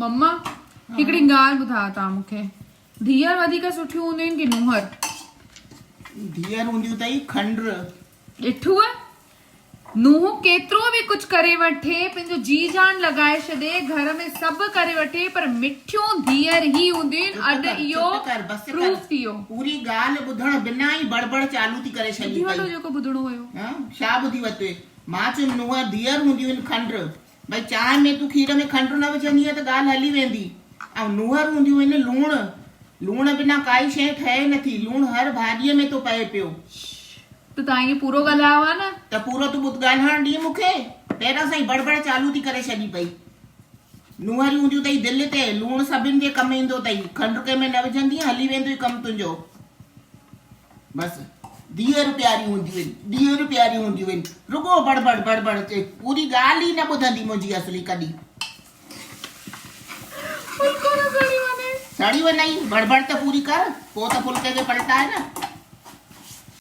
مما هڪڙي ڳالهه ٻڌايو توهان مون کي ڌيئر وڌيڪ سٺيون هونديون آهن ڪي نونهر؟ ڌيئر هونديون اٿئي کنڊ. ڏٺوء؟ نونهن ڪيترو به ڪجهه ڪري وٺي، پنهنجو جي جان لڳائي ڇڏي، گهر ۾ سڀ ڪري وٺي پر مٺيون ڌيئر ئي هونديون آهن. اڄ اهو پروف ٿي ويو. پوري ڳالهه ٻڌڻ بنا ئي بڙبڙ چالو ٿي ڪري ڇڏي ٻڌي وٺو جيڪو ٻڌڻو هيو. ها ڇا ٻڌي ورتوئي؟ مان چيم نونهن ڌيئر هونديون آهن کنڊ. ڀئي چانهه ۾ تون کير ۾ کنڊ نه وجهندينء ته ڳالهه هلي ويندي ۽ نونهر هونديون آهن لوڻ، لوڻ بنا ڪائي شيء ٺهي نٿي، لوڻ هر ڀاڄيء ۾ ٿو پئي پيو. ته توهان ائين پورو ڳالهايو ها نه. ته پورو تون ٻڌ ڳالهائڻ ڏي مون کي، پهريان سان ئي بڙبڙ چالو ٿي ڪري ڇڏي پئي. نونهريون هونديون اٿئي دل تي، لوڻ سڀن جي ڪم ايندو اٿئي، کنڊ ڪنهن ۾ نه وجهندينء هلي ويندوئي ڪم تنهنجو. بس ڌيئر پياريون هونديون آهن، ڌيئر پياريون هونديون آهن، رڳو بڙبڙ بڙبڙ چئي پوري ڳالهه ئي نه ٻڌندي منهنجي اصلي ڪڏهن. ڦلڪو نه سڙي وڃي. سڙي وڃئي، بڙبڙ ته پوري ڪر، پوء ته ڦلڪي کي پلٽاء نه.